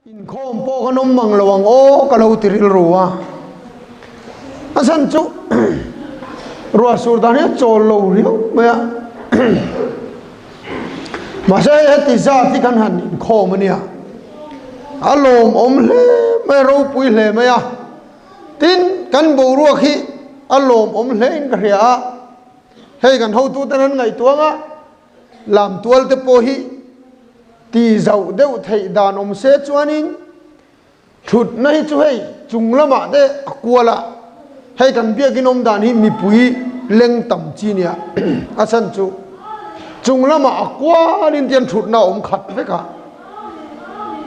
Inkhawm pawh kan awm mang lo ang aw ka lo ti rilru a, a chhan chu ruah sur dan hi a chawl lo riau mai a, mahse hei heti zat hi kan han inkhawm a nia, a lawmawm hle mai a ropui hle mai a, tin kan boruak hi a lawmawm hle in ka hria a, hei kan hotuten an ngaihtuah ang a. Lamtual te pawh hi ti zauh deuh theih dan awm se chuanin thutna hi chu hei chung lamah te a kual a, hei kan biakin awm dan hi mipui leng tam chi nia a chhan chu chung lamah a kualin tian thutna a awm khat vek a,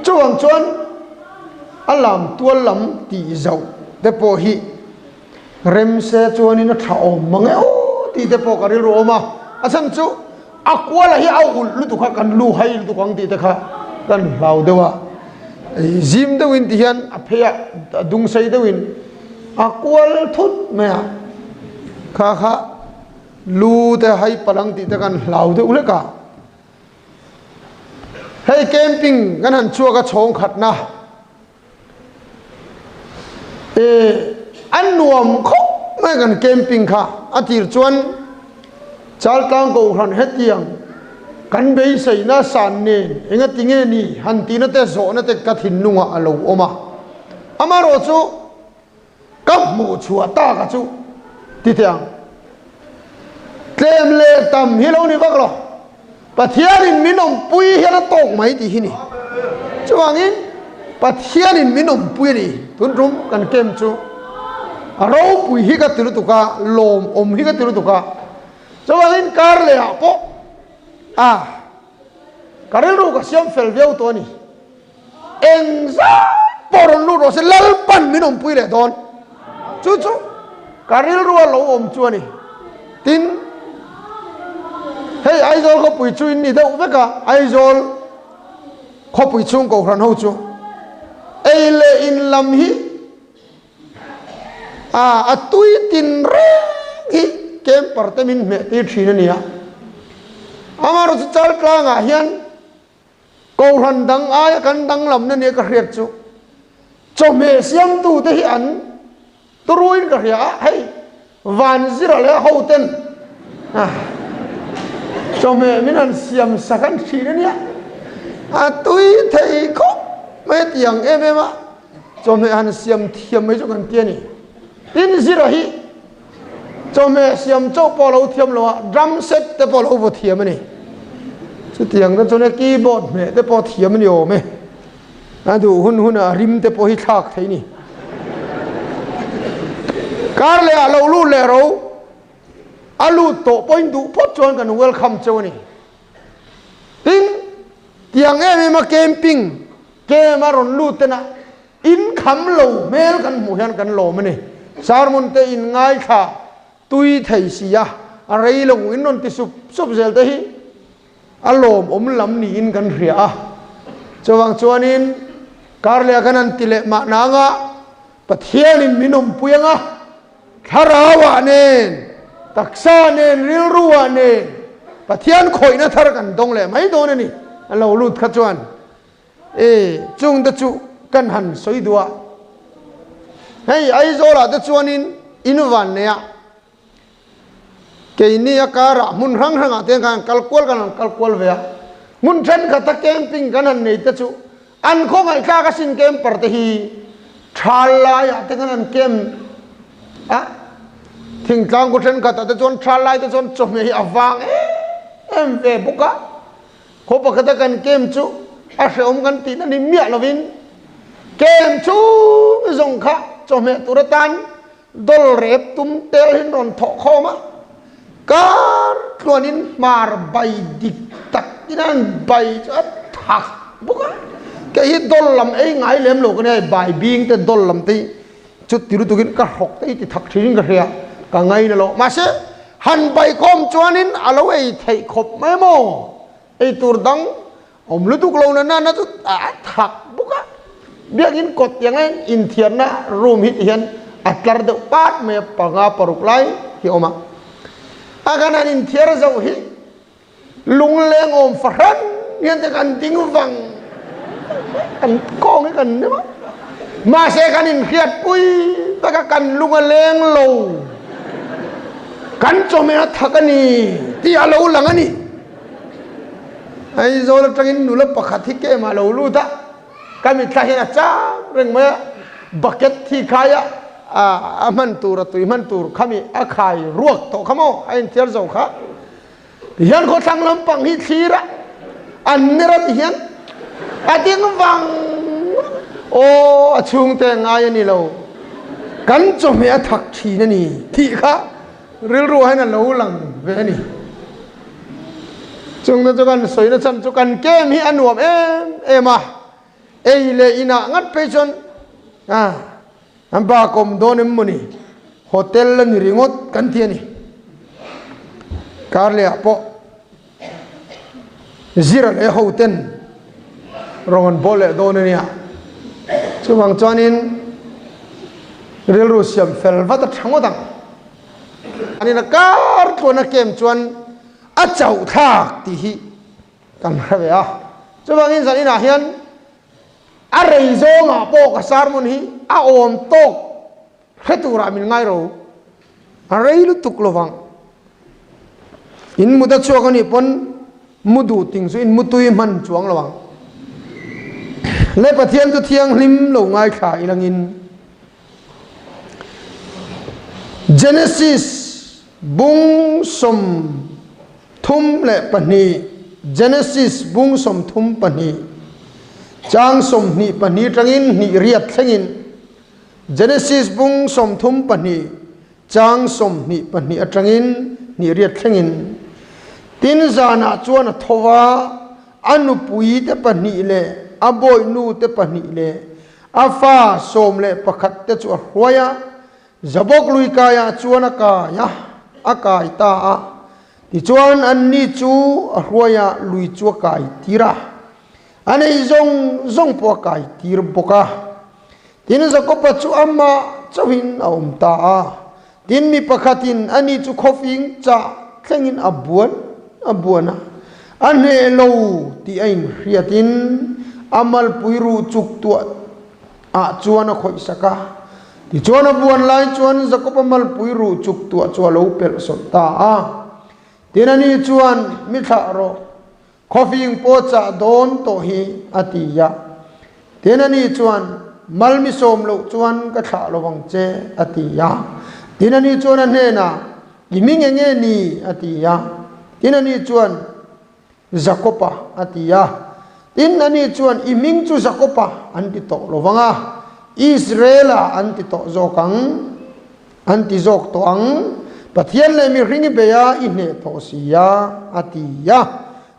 chuvang chuan a lamtual lam tih zauh te pawh hi Rem se chuanin a tha awm mang e aw tih te pawh ka rilru awm a, a chhan chu a kuala hi a ulh lutuk kha kan lu hai lutuk ang tih te kha kan hlau deuh a, zim deuhin ti hian a phei a, a dung sei deuhin a kual thut mai a, kha kha lu te hai palh ang tih te kan hlau deuh hlek a. Hei camping kan han chhuak a chhawng khatna. E an nuam khawp mai kan camping kha a tir chuan Chaltlang Kohhran hetiang kan beiseina san nen enga tinge ni han tihna te zawhna te ka thinlungah a lo awm a, amaherawhchu ka hmuh chhuah tak a chu ti teh ang. Tlem leh tam hi lo ni vak lo. Pathianin min awmpui hian a tawk mai tih hi ni. Chuvangin Pathianin min awmpui a ni. Tun tum kan camp chu a ropui hi ka ti lutuk a, lawmawm hi ka ti lutuk a. Chuvangin kar lehah pawh a ka rilru ka siam fel viau tawh a ni. Eng zat pawh rawn lut rawh se Lalpan min awmpui leh dawn. Chu chu ka rilru a lo awm chu a ni. Tin, hei Aizawl khawpui chu in ni deuh vek a, Aizawl khawpui chhung kohhran ho chu ei leh in lam hi a a tui tin reng hi camper te min hmeh tir thin a ni a. Amaherawhchu Chaltlangah hian Kohhran dang aia kan danglamna nia ka hriat chu chawhmeh siamtute hi an turuin ka hria a, hei Vanzira leh hoten chawhmeh min han siam sak an thin a nia, a tui thei khawp mai a ti ang em em a, chawhmeh han siam thiam mai chu kan ti a ni. Tin Zira hi Chawhmeh siam chauh pawh a lo thiam lo a, drum set te pawh a lo vaw thiam a ni. Chutiang te chuan keyboard hmeh te pawh a thiam a ni awm e. A duh hun hunah a rim te pawh hi thlak thei a ni. Kar leh ah lo lut leh ro, a lut tawh pawhin duh phawt chuan kan welcome cheu a ni. Tin, tiang em em a camping camp a rawn lut tena In kham lo hmel kan hmuh hian kan lawm a ni. Sermon te in ngaithla tui thei si a, a rei lo in rawn ti sup sup zel te hi a lawmawm lam niin kan hria a. Chuvang chuanin Karleh kan han ti leh mah nanga Pathianin min awmpui anga thlarauah nen, taksa nen, rilruah nen Pathian khawihna thar kan dawng leh mai dawn a ni. A lo lut kha chuan E, chung te chu kan han sawi duh a. Hei Aizawlah te chuanin in van nei a, keini a karah hmun hrang hrangah te khan kal kual kan han kal kual ve a. Hmun thenkhat a camping kan han nei te chu an khawngaihthlak asin camper te hi thal laiah te khan an camp a. Thingtlang khaw thenkhatah te chuan thal lai te chuan chawhmeh hi a vang em em ve bawk a. Khaw pakhata kan kem chu a hrehawm kan tihna ni miah lovin kem chung zawng kha chawhmeh tur atan dawl rep tum tel hin rawn thawh khawm a, kar tluanin hmar bai dik tak in an bai chu a thak bawk a, kei hi dawl lam ei ngai lem lo ka nia, bai bing te dawl lam te hi chu ti lutukin ka hrawk te hi ti thak thin in ka hria, ka ngaina lo. Mahse, han baikhawm chuanin a lo ei theih khawp mai maw? Ei tur dang awm lutuk lo na nana chu a thak bawk a. Biakin kawt tiang a inthiarna room hi ti hian a tlar deuh pat mai a, panga paruk lai hi a awm a. A kan han inthiar zoh hi Lungleng awm fahran hian te kan ding vang. Kan kawng hi kan nem a. Mahse kan inhriatpui vek a, kan lung a leng lo. Kan chawhmeh a thak a ni tih a lo lang a ni. Aizawl atangin nula pakhat hi kem ah lo lut a, ka mitthla hian a cham reng mai a, bucket thi khai a, a hman tur a tui hman tur khami a khai ruak tawh kha maw a inthiar zo kha. Tihian khawthlang lampang hi thlir a, an ner a tihian a ding vang vang aw a chhungte ngai a ni lo, kan chawhmeh a thak thin a ni tih kha rilru ah hian a lo lang ve a ni. Chungte chu kan sawina chhan chu kan kem hi a nuam em em a, ei leh inah ngat phei chuan ah An pa kawm dawn em mawni? Hotel a ni ringawt kan ti a ni. Karleh ah pawh Zira leh ho ten rawn an bawl leh dawn a nia. Chuvang chuanin rilru siam fel vat a tha ngawt ang. Anin a kar tluan a kem chuan a chauh thlak tih hi kan hre ve a. Chuvangin zan inah hian A rei zawngah pawh ka sermon hi a awm tawk hre turah min ngai ro. A rei lutuk lovang. In mut a chhuak anih pawn mu duh ting chu in mutui hman chuang lovang. Le Pathian chu thianghlim lo ngaithla ilangin Genesis bung 32 Genesis bung 32 chang 22 tangin hnih riat thlengin Genesis bung 32 chang 22 atangin hnih riat thlengin Tin zanah chuan a tho va, a nupui te pahnih leh a bawihnu te pahnih leh A fa 11 te chu a hruai a, Jabok lui kaiah chuan a kai a, a kai ta a. Tichuan anni chu a hruai a, lui chu a kai tir a. A nei zawng zawng pawh a kai tir bawk a. Tin, Jakoba chu amah chauhin a awm ta a. Tin, mi pakhatin ani chu khawfing chah thlengin a buan a buan a, a hneh lo tih a inhriatin a malpui ruh chuk tuah ah chuan a khawih sak a. Tichuan a buan lai chuan Jakob-a malpui ruh chuk tuah chu a lo pelh sawlh ta a. Tin, ani chuan, Mi thlah rawh, Khawfing pawh chah dawn tawh hi a ti a. Tin ani chuan, Mal mi sawm loh chuan ka thlah lo ang che a ti a. Tin ani chuan a hnenah, I hming eng nge ni? a ti a. Tin ani chuan, Jakopa a ti a. Tin ani chuan, I hming chu Jakopa an ti tawh lo vang a, Israela an ti tawh zawk ang. An ti zawk tawh ang, Pathian leh mihring i bei a, i hneh tawh si a, a ti a.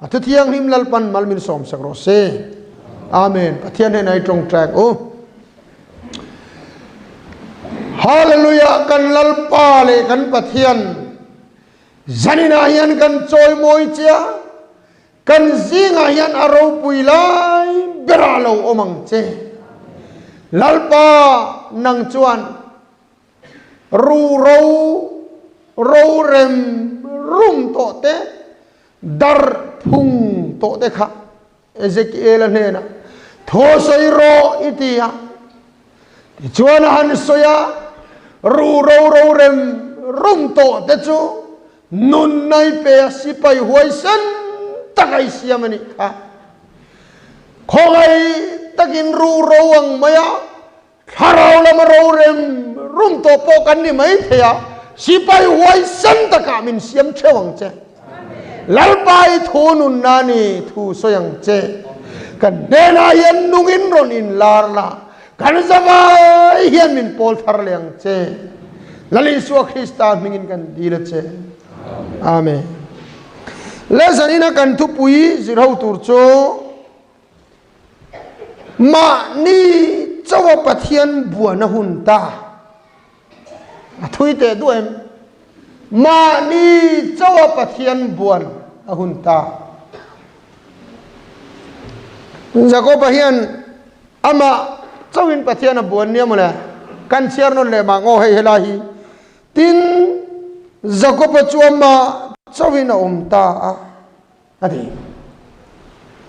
A thu thianghlim Lalpan mal min sawmsak rawh se. Amen. Pathian hnenah i tawngtai ang u. Hallelujah kan Lalpa leh kan Pathian zaninah hian kan chawimawi che a, Kan zingah hian a ropui lai berah lo awm ang che. Lalpa, nang chuan ruhro rorem rum tawh te, darh phung tawh te kha Ezekiela hnenah thaw sawi rawh i ti a. Tichuan a han sawi a, ruhro rorem rum tawh te chu Nun nai pe a sipai huaisen tak a i siam a nih kha. Khawngaih takin ruh ro ang mai a, thlarau lama rorem rum tawh pawh kan ni mai thei a, sipai huaisen takah min siam theuh ang che. Lalpa i thu nunna ni thu sawi ang che. Kan hnenah hian nungin rawn inlar la, Kan zavai hian min pawl thar leh ang che. Lal Isua Krista hmingin kan dil a che. Amen. Le zanina kan thupui zirho tur chu mahni chawa Pathian buana hun ta. A thui teh duh em? Mahni chawa Pathian buan a hun ta. Jakoba hian Amah chauhin Pathian a buan nia mawle. Kan chhiar nawn leh mah ngaw hei helai hi. Tin, Jakoba chu amah chauhin a awm ta a, a ti.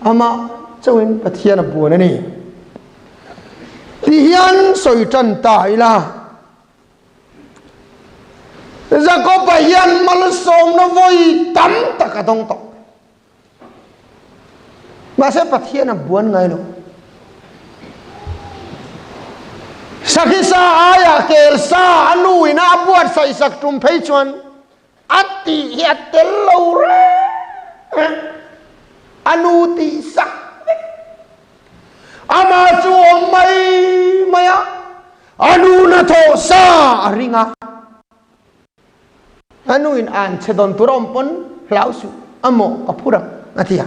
Amah chauhin Pathian a buan a ni. Ti hian sawi tan ta ila. Jakoba hian malsawmna vawi tam tak a dawng tawh. Mahse Pathian a buan ngai lo. Sakhi sa aiah kel sa a nu ina a buatsaih sak tum phei chuan a tih hi a tel lo reng reng. A nu tih sak vek. Amah chu awm mai mai a, a nu hnathawh sa a ring a. A nu in an chhe dawn tur a awm pawn hlau suh, a mawh ka phur ang a ti a.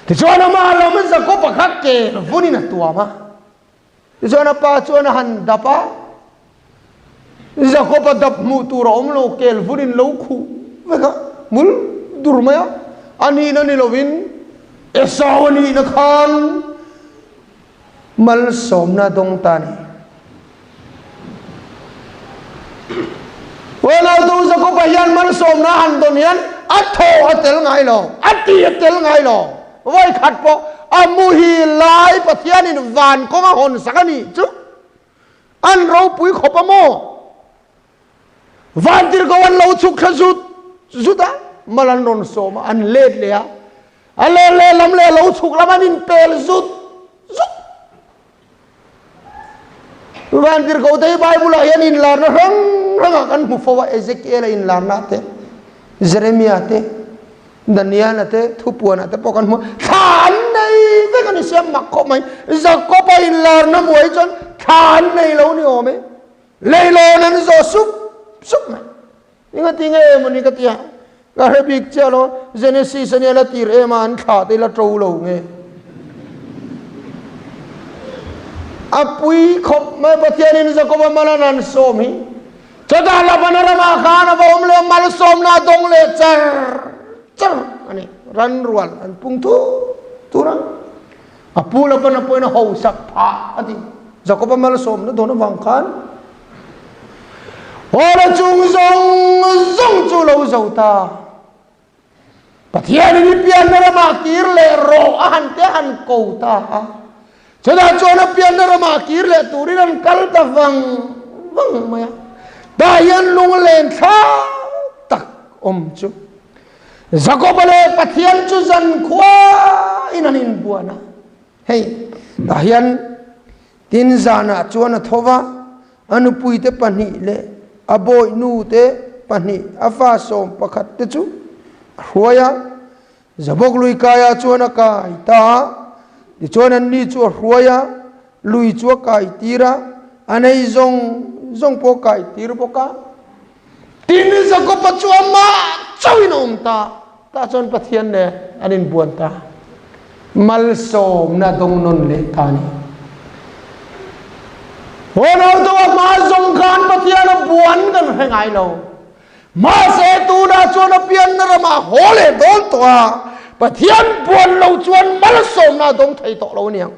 Tichuan amah lam Jakob-a kha kel vunin a tuam a. Tichuan a pa chuan a han dap a, Jakob-a dap hmuh tur a awm lo, kel vunin lo khuh vek a, hmul dur mai a. A nihna ni lovin Esau a nihna khan Malsawmna dawng ta ni. Unautu Jakob-a hian malsawmna han dawn hian a thaw a tel ngai lo, a ti a tel ngai lo. Vawi khat pawh a muhil lai Pathianin van kawng a hawn sak a nih chu an ropui khawp a maw? Vantirhko an lo chhuk thla zut zut a, mal an rawn sawm a, an let leh a. A leh lehlam leh lo chhuk lam an inpel zut zut. Vantirhko te hi Bible ah hian inlarna hrang hrangah kan hmu fo a, Ezekiel a inlarna te, Jeremia te, Daniel-a te, Thupuan-ah te pawh kan hmu a. Thla an nei vek a ni sia, mak khawp mai. Jakob-a inlarna hmuh hi chuan thla an nei lo ni awm e. Leilawn an zawh sup sup mai. Engati nge emawni ka ti a, ka hre bik chiah lo, Genesis ania la tir em a, an thlah te la to lo nge. A pui khawp mai Pathianin Jakoba malan an sawm hi. Chutah Labana ramah khan a va awm leh a, malsawmna a dawng leh char char a ni. Ran rual an pung thur thur a. A pu Labana pawhin a hausak phah a ti. Jakoba malsawmna dawn avang khan Hawla chung zawng zawng chu lo zo ta. Pathianin i pianna ramah kir leh rawh a han te han ko ta a. Chutah chuan a pianna ramah kir leh turin an kal ta vang vang mai a. Tah hian lunglen thlak tak awm chu. Jakoba leh Pathian chu zankhua in an inbuan a. Hei, tah hian tin zanah chuan a tho va, a nupuite pahnih leh a bawihnute pahnih, a fa 11 te chu a hruai a. Jabok lui kaiah chuan a kai ta a, tichuan anni chu a hruai a, lui chu a kai tir a, a nei zawng zawng pawh a kai tir bawk a. Tin, Jakoba chu amah chauhin a awm ta. Tah chuan Pathian nen an inbuan ta. Malsawmna dawng nawn leh ta a ni. Ronaldo a hma zawng khan Pathian a buan kan hre ngai lo. Mahse tunah chuan a pianna ramah haw leh dawn tawh a, Pathian buan lo chuan malsawmna a dawng thei tawh lo aniang.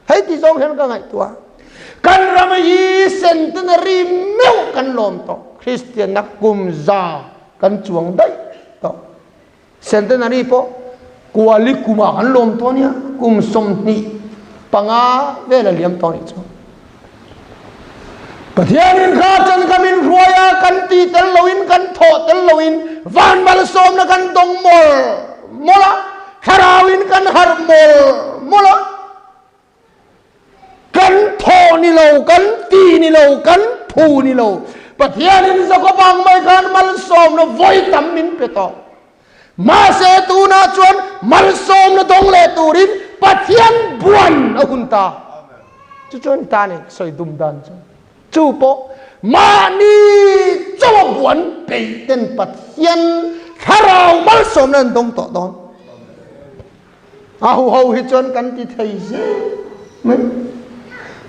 Hei ti zawng hian ka ngaihtuah. Kan ram hi centenary meuh kan lawm tawh. Kristianna kum za kan chuang daih tawh. Centenary pawh kuali kumah kan lawm tawh ania. Kum 25 vel a liam tawh nih chu. Pathianin kha chan kan min hruai a, kan ti tel loin, kan thawh tel loin, van malsawmna kan dawng mawl mawl a, thlarauin kan harh mawl mawl a, kan thawh ni lo, kan ti ni lo, kan phu ni lo, Pathianin Jakob ang mai khan malsawmna vawi tam min pe tawh. Mahse tunah chuan malsawmna dawng leh turin Pathian buan a hun ta. Chu chuan ta ni sawi dum dan chu. Chu pawh mahni chawa buan peih ten Pathian thlarau malsawmna an dawng tawh dawn. A huho hi chuan kan ti thei zel mai.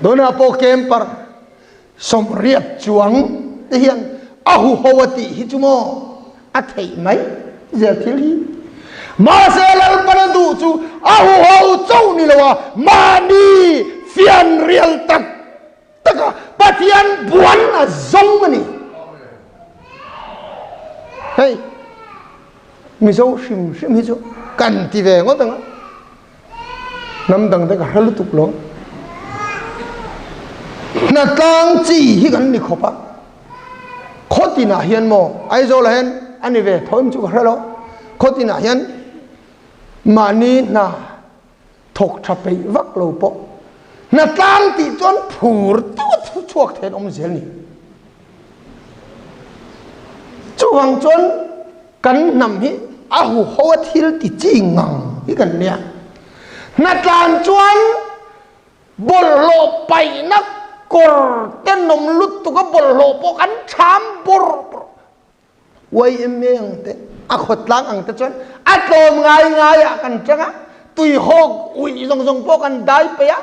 Tunah pawh camper 80 chuang te hian a huho a tih hi chu maw a theih mai zel thil hi. Mahse Lalpan a duh chu a huho chauh ni lo a, mahni fianrial tak taka Pathian buan a zawng a ni. Hei Mizo hrim hrim hi chu kan ti ve ngawt ang a. Hnam dang te ka hre lutuk lo. Hnatlang chi hi kan ni khawp a, khaw tinah hian maw Aizawlah hian a ni ve tho em chu ka hre lo, khaw tinah hian mahni hna thawk tha peih vak lo pawh hnatlang tih chuan phur deuh a chhuak thei an awm zel ni. Chuvang chuan kan hnam hi a huho a thil ti chi ngang hi kan nia. Hnatlan chuan Bawlhhlawh paihna kawr tenawm lutuk a bawlhhlawh pawh kan ṭham bawrh bawrh. YMA ang te, a khawtlang ang te chuan a tlawm ngai ngai ah kan ṭang a, tuihawk uih zawng zawng pawh kan dai peih a.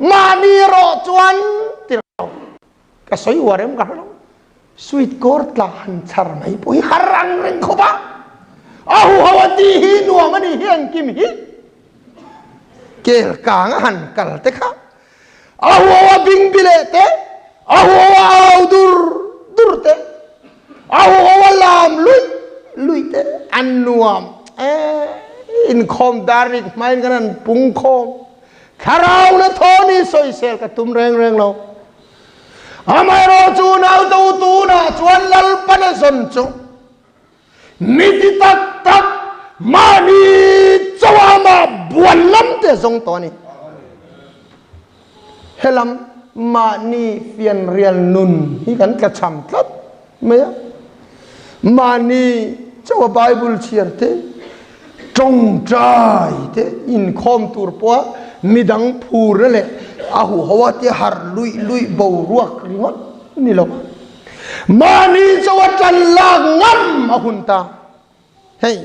Mahni erawh chuan ti lo, ka sawi uar em ka hre lo, sweet kawr tla han chhar mai pawh hi har ang reng khawp a, a huho a tih hi nuam a ni hi engkim hi. Kel kang a han kal te kha a huau a bingbi leh te, a huau a au dur dur te, a huau a lam luih luih te an nuam e. Inkhawm dar rik hmain kan han pung khawm thlarau na thaw ni sawisel ka tum reng reng lo. Amaherawhchu naute u tunah chuan Lalpan a zawn chu Mi ti tak tak mahni chauha mah buan lam te zawng tawh a ni. Helam mahni fianrial nun hi kan tlachham tlat mai a. Mahni chauha Bible chhiar te, tawngtai te, inkhawm tur pawha midang phurna leh a huhoa te harh luih luih boruak ringawt ni lo. Mahni cho a ṭan lak ngam a hun ta. Hei,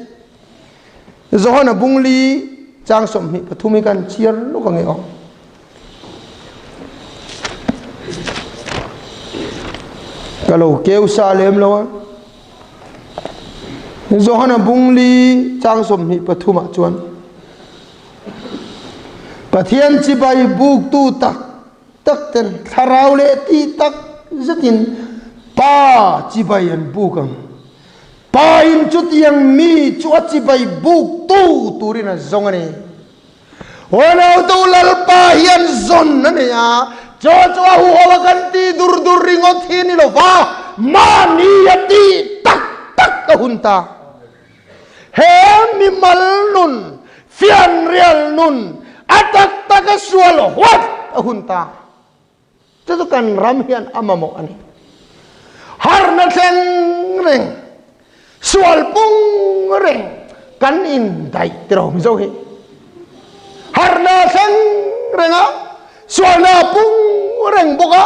Johana bungli chang 23 hi kan chhiar lawk ange aw. Ka lo keu sa lem lo a. Johana bungli chang 23 ah chuan Pathian chibai buktu tak tak ten thlarau leh tih tak zetin Pa chibai an buk ang. Pa in chutiang mi chu a chibai buk tu turin a zawng a ni. Unautu Lalpa hian zawn a nei a, chaw chu a huho a kan tih dur dur ringawt hi a ni lo va, mahni a tih tak tak a hun ta. He mimal nun, fianrial nun, a tak tak a sual huat a hun ta. Chu chu kan ram hian a mamawh a ni. Harna thleng reng, sual pung reng kan indaih tiraw Mizo hi. Harna thleng reng a, sualna pung reng bawk a.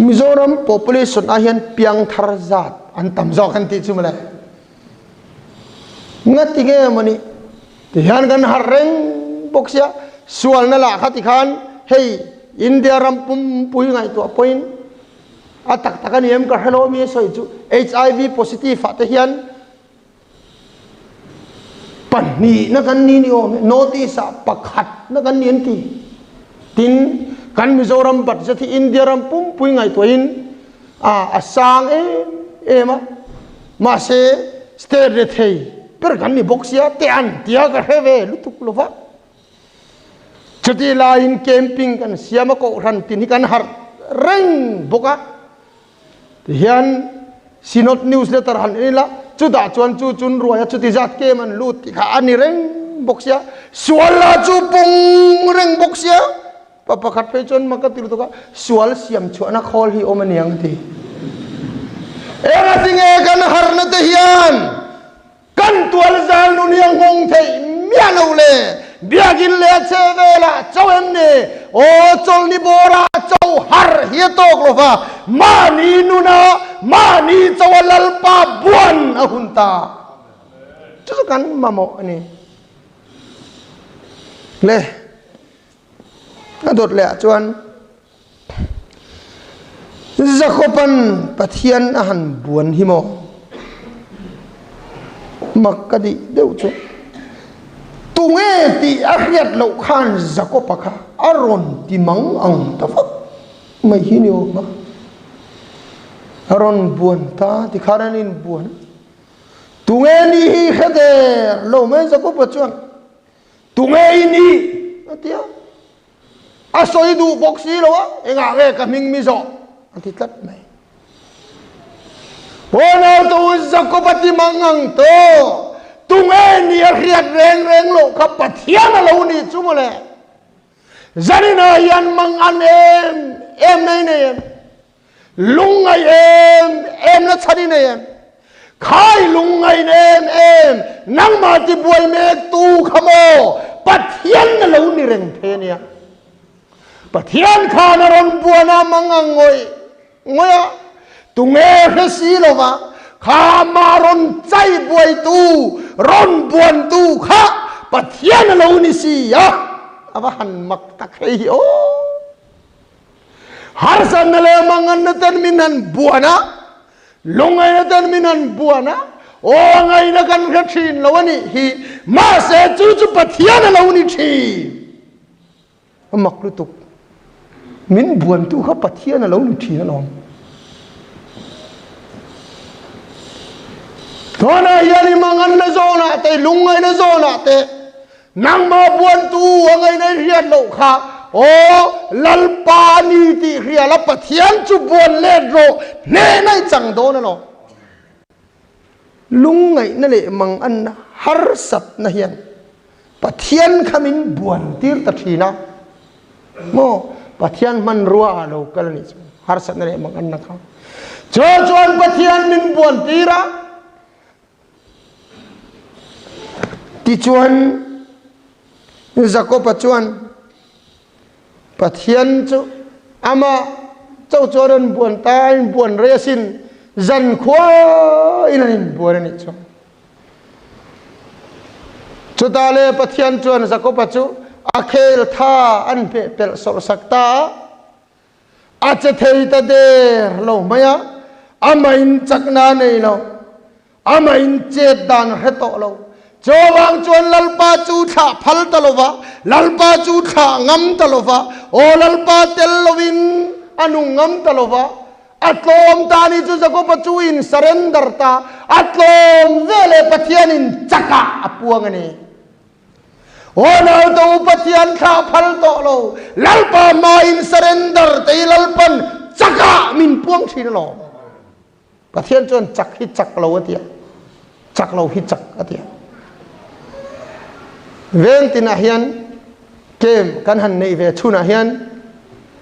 Mizoram population ah hian piangthar zat an tam zawk an tih chu mawle. Ngati nge mawni ti hian kan harh reng bawk sia sualna lah kha ti khan hei India ram pumpui ngaihtuah pawhin a tak tak a ni em ka hre lo ami a sawi chu HIV positive ah te hian Pahnihna kan ni ni awm e, North East ah pakhatna kan ni an ti. Tin, kan Mizoram budget hi India ram pumpui ngaihtuahin a a sang em em a, mahse state rethei ber kan ni bawk sia te an tia ka hre ve lutuk lo va. Chutih laiin camping kan siam a, kohhran tin hi kan harh reng bawk a. Tihian Synod newsletter han en ila, chutah chuan chu chun ruaia chuti zat kem an lut tih kha a ni reng bawk sia, sual lah chu pung reng bawk sia. Pa pakhat phei chuan mak a ti lutuk a, sual siam chhuahna khawl hi awm a niang ti. Engatinge kan harna te hian Kan tual zal nun hi a nghawng theih miah lo le. Biakinn leh a chhe velah cho em ni? Aw, chawlhni bawrah cho har hi a tawk lo va, mahni nuna mahni cho a Lalpa buan a hun ta. Chu chu kan mamawh a ni. Le, a dawt leh ah chuan Jakoban Pathian a han buan hi maw? Mak ka dih deuh chu. Tunge tih a hriat loh khan Jakoba kha a rawn ti mang ang ta vak mai hi ni awm a. A rawn buan ta tikhan an inbuan. Tunge nih hi hre der lo mai Jakoba chuan. Tunge i nih? a ti a. A sawi duh bawk si lo a, engah nge ka hming mi zawh? a ti tlat mai. Pawnau te u Jakob a ti mang ang tawh, tunge nih a hriat reng reng loh kha Pathian a lo nih chu mawle. Zaninah hian mang an em em nei nei em? Lungngaih em em na chhan i nei em? Khai lungngaih em em nangmah tibuai mek tu kha maw Pathian na lo ni reng thei ania. Pathian khan a rawn buan a mang ang ngawih ngawih a, tunge hre si lova kha amah rawn chai buaitu, rawn buantu kha Pathian a lo ni si a, a va han mak tak hei hi aw. Harsatna leh manganna ten min han buan a, lungngaihna ten min han buan a, aw ngaihna kan hre thin lo a nih hi, mahse chu chu Pathian a lo ni thin. A mak lutuk. Min buantu kha Pathian a lo ni thin alawm. Tunah hian i manganna zawnah te, lungngaihna zawnah te, Nangmah buantu a ngaina i hriat loh kha, Aw Lalpa a ni tih hria la, Pathian chu buan let rawh, hnehna i chang dawn alawm. Lungngaihna leh manganna harsatna hian Pathian kha min buan tir ta thin a, maw? Pathian hmanrua ah lo kal a nih chu harsatna leh manganna kha. Chu chuan Pathian min buan tir a, Tichuan, Jakoba chuan Pathian chu amah cho chuan an buan ta, a inbuan rei asin, zankhua in an inbuan a nih chu. Chutah le Pathian chuan Jakoba chu a khel tha an hmeh pelh sawrh sak ta a, a che thei ta der lo mai a, amah in chakna a nei lo, amah in chet dan a hre tawh lo. Chuvang chuan Lalpa chu thlah phal ta lo va, Lalpa chu thlah ngam ta lo va, aw Lalpa tel lovin a nung ngam ta lo va, a tlawm ta ni chu Jakoba chu in surrender ta, a tlawm veleh Pathianin chakah a puang a ni. Aw naute u Pathian thlah phal tawh lo, Lalpa hmain surrender te hi Lalpan chakah min puang thin alawm. Pathian chuan chak hi chak lo a ti a, chak lo hi chak a ti a. Veng tinah hian kem kan han neih ve chhunah hian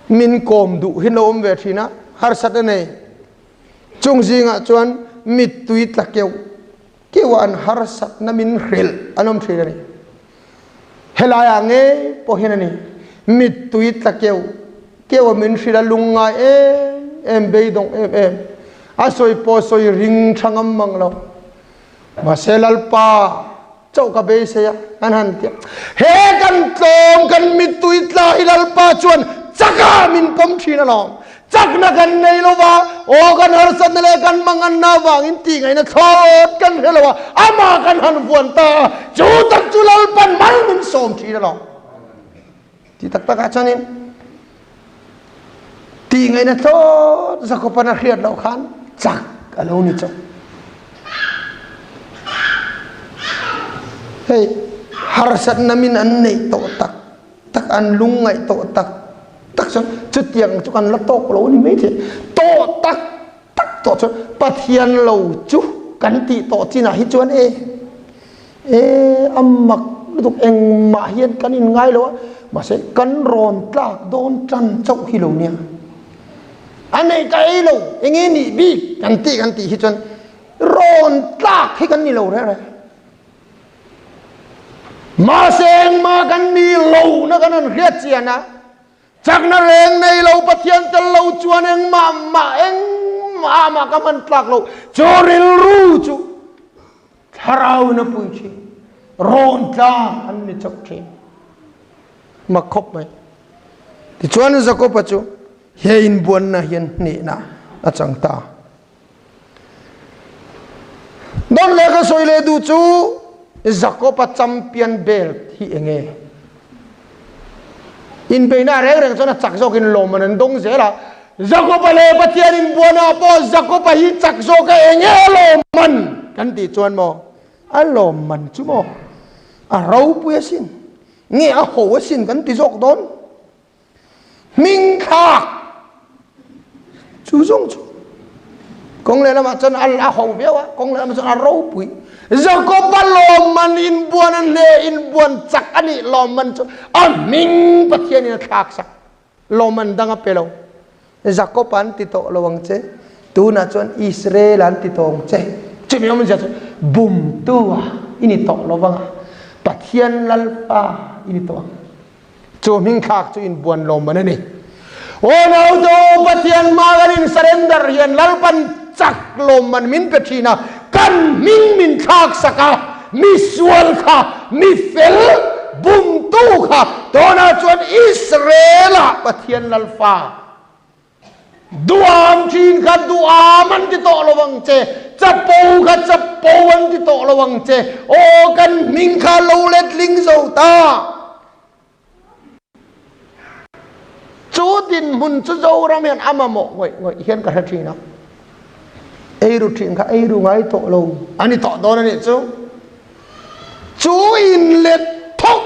min kawm duh hi lo awm ve thin a, harsat a nei. Chung zingah chuan mittui tla keuh Keuh an harsatna min hrilh an awm thin a ni. Helaiah ngei pawh hian a ni. Mittui tla keuh keuh a min hrilh a lung ngai em em, beidawng em em. A sawi pawh sawi ring tha ngam mang lo. Mahse Lalpa chauh ka beisei a, an han ti a. He kan tlawm, kan mittui tla hi Lalpa chuan chakah min pawm thin alawm. Chakna kan nei lo va, aw kan harsatna leh kan manganna avangin tihngaihna thlawt kan hre lo a, amah kan han vuan ta a, chu tak chu Lalpan mal min sawm thin alawm. Ti tak takah chuanin tihngaihna thlawt Jakoban a hriat loh khan chak a lo ni chawk. Hei harsatna min an neih tawh tak tak an lungngaih tawh tak tak chuan chutiang chu kan la tawk lo a ni maithei. Tawh tak tak tawh chuan Pathian lo chu kan tih tawh chinah hi chuan e e a mak lutuk engmah hian kan inngai lo a, mahse kan rawn tlak dawn tan chauh hi lo nia. A nei ka ei lo enge nih bik kan tih kan tih hi chuan rawn tlak hi kan ni lo reng reng. Mahse engmah kan ni lo na kan han hriat chian a, chakna reng nei lo Pathian tel lo chuan engmah mah engmah mah ka hman tlak lo. Chu rilru chu thlarau in a pui thin, rawn tlang an ni chauh thin. Mak khawp mai. Tichuan Jakoba chu he inbuanna hian hnehna a chang ta. Dawn leh ka sawi leh duh chu Jakob-a champion belt hi enge? Inbeihna reng reng chuan a chak zawkin lawmman an dawng zel a. Jakob-a leh Pathian inbuanah pawh Jakob-a hi chak zawk a enge a lawmman kan tih chuan maw? A lawmman chu maw? A ropui asin. Nge a ho asin kan ti zawk dawn? Hming thlak chu zawng chu kawng leh lamah chuan a ho viau a, kawng leh lamah chuan a ropui. Jakoba lawmman inbuan a hle inbuan chak a nih lawmman chu a hming Pathianin a thlak sak. Lawmman dang a pe lo. Jakob an ti tawh lo ang che, tunah chuan Israel an ti tawh ang che. Chumi awmzia chu bumtu a i ni tawh lo vang a, Pathian Lalpa i ni tawh ang. Chu hmingthlak chu inbuan lawmman a ni. Aw naute u, Pathian hmaa kan in surrender hian Lalpan chak lawmman min pe thin a, kan hming min thlak sak a, mi sual kha, mi fel bumtu kha tunah chuan Israel-ah Pathian Lalfa Duam thin kha duam an ti tawh lo ang che, chapo kha chapo an ti tawh lo ang che, aw kan hming kha lo letling zo ta. Chu dinhmun chu Zoram hian a mamawh ngawih ngawih hian ka hre thin a. Eiru thin kha eiru ngai tawh lo a ni tawh dawn a nih chu. Chu inlet thawk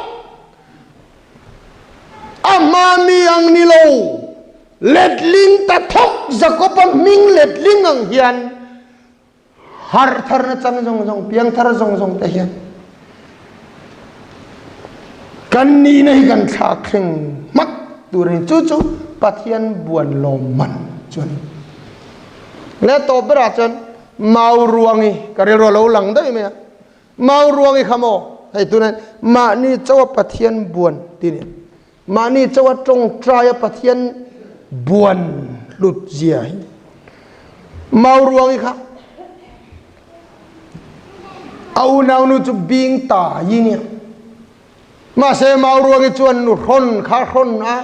A hma mi ang ni lo, letling ta thawk Jakob-a hming letling ang hian harh thar nachang zawng zawng, piang thar zawng zawng te hian kan nihna hi kan thlak thleng hmak tur a ni. Chu chu Pathian buan lawmman chu a ni. Leh tawp berah chuan mau ruang hi ka rilru a lo lang daih mai a. Mau ruang i kha maw? Hei tunah mahni chauha Pathian buan ti nia. Mahni chauha tawngtaia Pathian buan hlut zia hi. Mau ruang i kha a unaunu chu bing ta yi nia. Mahse mau ruang i chuan nu hrawn kha hrawn a,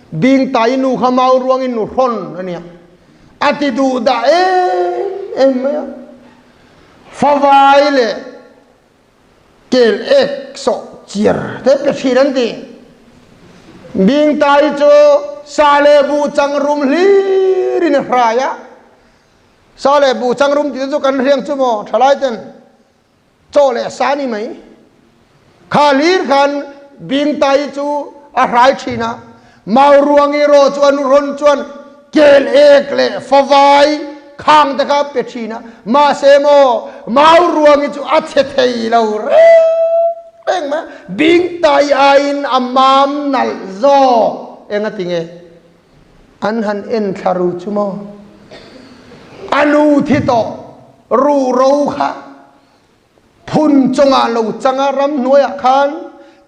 bing ta i nu kha mau ruang i nu hrawn a nia. A ti duh dah em em mai a. Favai leh kel ek sawh chiar te pe thin an ti. Bingtai chu sa leh buh chang rum hlir in a hrai a. Sa leh buh chang rum tih chu kan hriang chu maw thalai ten chaw leh sa ni mai. Kha hlir khan Bingtai chu a hrai thin a, Mauruangi erawh chu a nu rawn chuan kel ek leh favai khang te kha a pe thin a, mahse maw Mauruangi chu a che thei lo reng reng mai a, Bingtai aiin a mam nalh zawk. Engati nge an han en thla ru chu maw? A nu thi tawh ruhro kha Phun cungah lo cang ah ramhnuai ah khan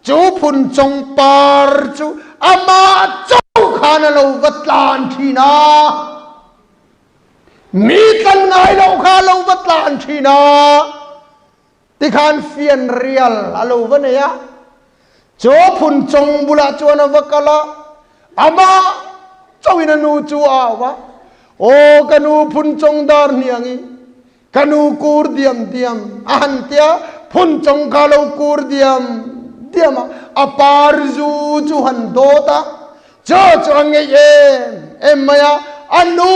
cu phun cung par cu amah co khan a lo va tlan ṭhin a. Mi tlan ngai lo kha a lo va tlan ṭhin a. Tikhan fianrial a lo va nei a. Cu phun cung bulah cun a va kal a. Amah co in a nu cu a au a. Aw ka nu phun cung dar hniang i Ka nu kur diam diam a han tia phun chong kha lo kur diam diam a a par zu chu han dawt a cho chu a ngeih em em mai a a nu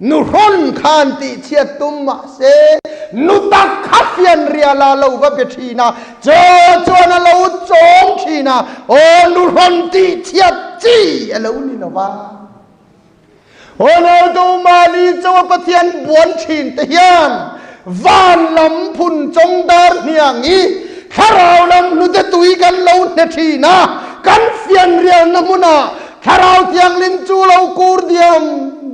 nu hrawn khan tih chhiat tum mahse nu tak kha fian riala lo va be thin a cho chuan a lo chawm thin a aw nu hrawn tih chhiat chi a lo ni lova. Ronaldo mahni chawa Pathian buan thin te hian van lam phun chawng dar hniang i thlarau lam hnute tui kan lo hne thin a, kan fianrialna hmunah Thlarau Thianghlim chu lo kur diam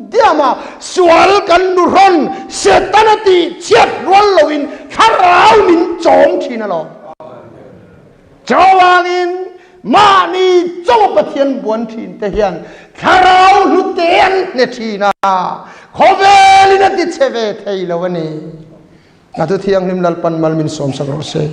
diam a, sual kan nuhrawn Setana tih chhiat rual loin Thlarau min chawm thin alawm. Chuvangin mahni chaw Pathian buan thin te hian thlarau hlute an hne thin a, khawvelin a ti che ve thei lo a ni. A thu thianghlim Lalpan mal min sawmsak rawh se.